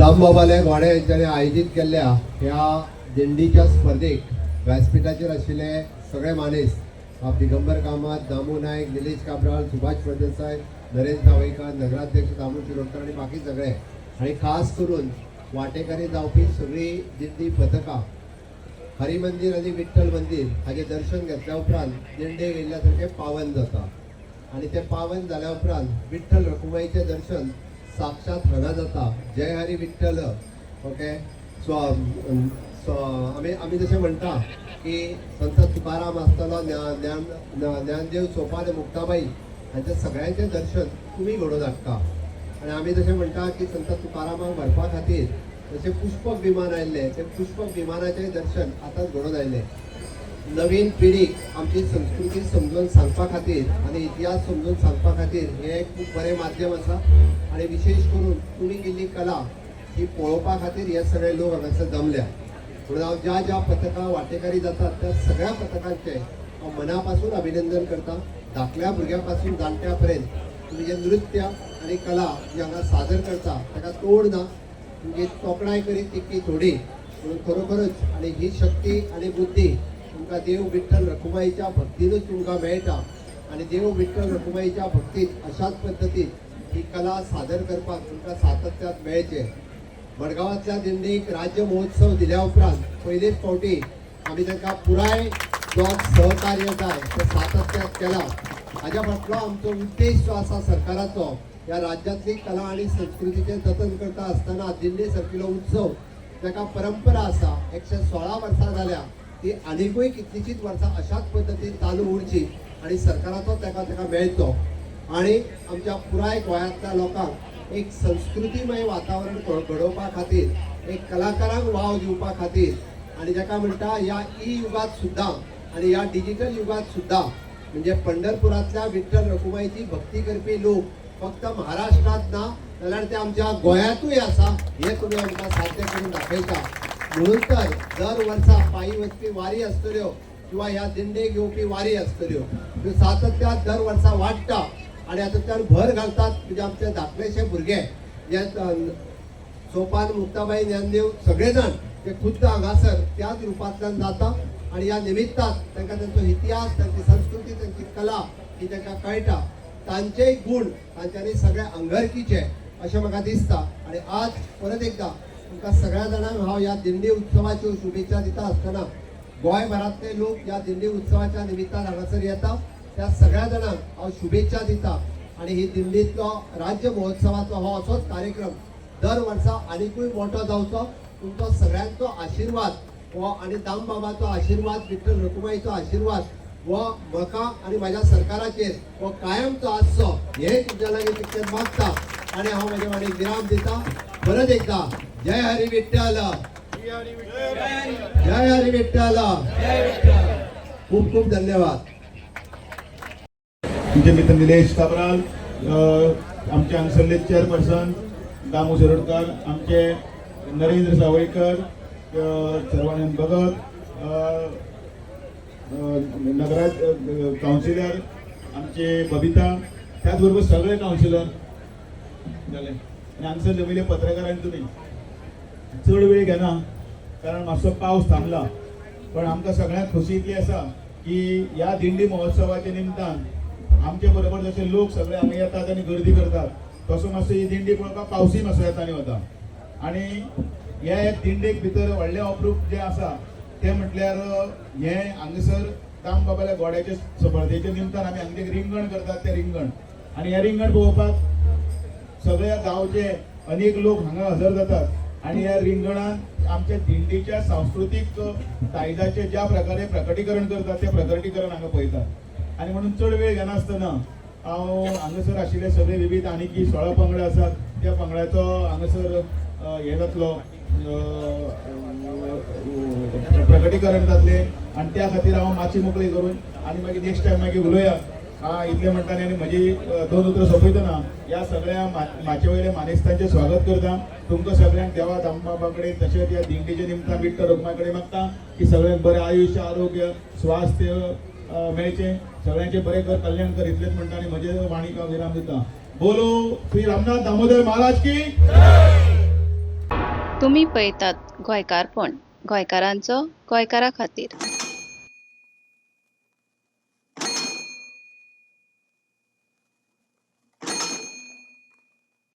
दामबाबाले घोडे हेंच्यांनी आयोजीत केल्ल्या ह्या दिंडीच्या स्पर्धेक व्यासपिठाचेर आशिल्ले सगळे मानेस्त बाब दिगंबर कामत, दामू नायक, निलेश काब्राल, सुभाष प्रदेसाय, नरेश जावळीकर, नगराध्यक्ष दामू शिरोडकर आनी बाकी सगळे आनी खास करून वांटेकारी जावपी सगळीं दिंडी पथकां. हरी मंदिर आनी विठ्ठल मंदिर हाजें दर्शन घेतल्या उपरांत दिंडेक येयल्ल्या सारकें पावन जाता आनी तें पावन जाल्या उपरांत विठ्ठल रखुमाईचें दर्शन साक्षात हांगा जाता. जय Hari Vitthal. Okay, so so आमी जशें म्हणटा की संत तुकाराम आसतलो, ज्ञान ज्ञानदेव, सोपान, मुक्ताबाई हांच्या सगळ्यांचें दर्शन तुमी घडोवन हाडटा. आनी आमी जशें म्हणटा की संत तुकारामाक व्हरपा खातीर जशें पुष्पक विमान आयिल्लें, तें पुष्पक विमानाचें दर्शन आतांच घडोवन आयलें. नवीन पिढीक आमची संस्कृती समजून सांगपा खातीर आनी इतिहास समजून सांगपा खातीर हें एक खूब बरें माध्यम आसा. आनी विशेश करून तुमी केल्ली कला ही पळोवपा खातीर हे सगळे लोक हांगासर जमल्या. म्हणून हांव ज्या ज्या पथकां वांटेकारी जातात त्या सगळ्या पथकांचें हांव मना पासून अभिनंदन करता. धाकल्या भुरग्यां पासून जाणट्या पर्यंत तुमी जें नृत्य आनी कला जी हांगा सादर करता ताका तोड ना. तुमची तोखणाय करीत तितकी थोडी. म्हणून खरोखरच आनी ही शक्ती आनी बुद्धी तुमकां देव विठ्ठल रखुमाईच्या भक्तीनूच तुमकां मेळटा. आनी देव विठ्ठल रखुमाईच्या भक्तीत अशाच पद्दतीन ही कला सादर करपाक तुमकां सातत्यात मेळचें. मडगांवांतल्या दिंडीक राज्य महोत्सव दिल्या उपरांत पयलेच फावटी आमी तांकां पुराय जो सहकार्य जाय तें सातत्यात केलां. हाज्या फाटलो आमचो उद्देश जो आसा सरकाराचो, ह्या राज्यांतली कला आनी संस्कृतीचें जतन करता आसतना दिंडी सारकिलो उत्सव ताका परंपरा आसा, 116 वर्सां जाल्या, ती आनिकूय कितलींशींच वर्सां अशाच पद्दतीन चालू उरची आनी सरकाराचो ताका मेळचो आनी आमच्या पुराय गोंयांतल्या लोकांक एक संस्कृतीमय वातावरण घडोवपा खातीर, एक कलाकारांक वाव दिवपा खातीर आनी जाका म्हणटा ह्या ई युगात सुद्दां आनी ह्या डिजिटल युगात सुद्दां, म्हणजे पंढरपुरांतल्या विठ्ठल रखुमाईची भक्ती करपी लोक फक्त महाराष्ट्रात ना जाल्यार ते आमच्या गोंयांतूय आसा, हें तुमी आमकां साध्य करून दाखयता. म्हणून तर दर वर्सा पायी वचपी वारी आसतल्यो किंवा ह्या दिंडेक येवपी वारी आसतल्यो, त्यो सातत्यात दर वर्सा वाडटा आनी हातूंतल्यान भर घालतात. म्हणजे आमचे धाकलेशे भुरगे जे सोपान, मुक्ताबाई, ज्ञानदेव सगळे जाण ते खुद्द हांगासर त्याच रुपांतल्यान जाता आनी ह्या निमित्तान तांकां तांचो इतिहास, तांची संस्कृती, तांची कला ही तांकां कळटा. तांचेय गूण तांच्यांनी सगळे अंगरकीचे अशें म्हाका दिसता. आनी आज परत एकदां तुमकां सगळ्या जाणांक हांव ह्या दिंडी उत्सवाच्यो शुभेच्छा दिता आसतना, गोंयभरांतले लोक ह्या दिंडी उत्सवाच्या निमित्तान हांगासर येता त्या सगळ्या जाणांक हांव शुभेच्छा दिता. आनी ही दिंडींतलो राज्य महोत्सवाचो हो असोच कार्यक्रम दर वर्सा आनिकूय मोठो जावचो. तुमचो सगळ्यांचो आशिर्वाद हो आनी दामबाबाचो आशिर्वाद, विठ्ठल रखुमाईचो आशिर्वाद हो म्हाका आनी म्हाज्या सरकाराचेर हो कायमचो आसचो हें तुमच्या लागीं तितकें मागता आनी हांव म्हज्या वाणीक विराम दिता. परत एकदा जय हरी विठ्ठल, जय हरी विठ्ठल. खूप खूप धन्यवाद. आमचे मित्र निलेश काब्राल, आमचे हांगसरले चेअरपर्सन दामू शिरोडकर, आमचे नरेंद्र सावयकर, सर्वानंद भगत, अ, अ, नगरा कावन्सिलर आमचे बबिता, त्याच बरोबर सगळे कावन्सिलर जाले आनी हांगसर जमिल्ले पत्रकार आनी तुमी. चड वेळ घेना कारण मातसो पावस थांबला, पण आमकां सगळ्यांक खोशी इतली आसा की ह्या दिंडी महोत्सवाच्या निमतान आमचे बरोबर जशे लोक सगळे हांगा येतात आनी गर्दी करतात, तसो मातसो ही दिंडी पळोवपाक पावसूय मातसो येता आनी वता. आनी हे दिंडेक भितर व्हडलें अप्रूप जें आसा तें म्हटल्यार हें हांगासर दामबाबाल्या गोड्याचे स्पर्धेच्या निमतान आमी हांगा रिंगण करतात तें रिंगण. आनी हें रिंगण पळोवपाक सगळ्या गांवचे अनेक लोक हांगा हजर जातात आनी ह्या रिंगणान आमच्या दिंडीच्या सांस्कृतीक दायजाचे ज्या प्रकारे प्रकटीकरण करतात तें प्रकटीकरण हांगा पळयतात. आनी म्हणून चड वेळ घेनासतना हांव हांगासर आशिल्ले सगळे विविध आनी 16 पंगड आसात त्या पंगडाचो हांगासर हें जातलो, प्रकटीकरण जातलें आनी त्या खातीर हांव माची मोकळी करून आनी मागीर नेक्स्ट टायम मागीर उलोवया. हा, इतलें म्हणटा आनी म्हजी दोन उतरां सोंपयतना ह्या सगळ्या माचे वयल्या मानेस्तांचें स्वागत करता. तुमकां सगळ्यांक देवा दामबाबा कडेन तशेंच ह्या दिंडीच्या निमतान विठ्ठल रखुमाई कडेन मागता की सगळ्यांक बरें आयुश्य, आरोग्य, स्वास्थ्य मेळचें, सगळ्यांचें बरें कर, कल्याण कर, इतलेंच म्हणटा आनी म्हजे वाणीक हांव विराम दिता. बोलो श्री रामनाथ दामोदर महाराज की. तुमी पळयतात गोंयकारपण, गोंयकारांचो गोंयकारा खातीर.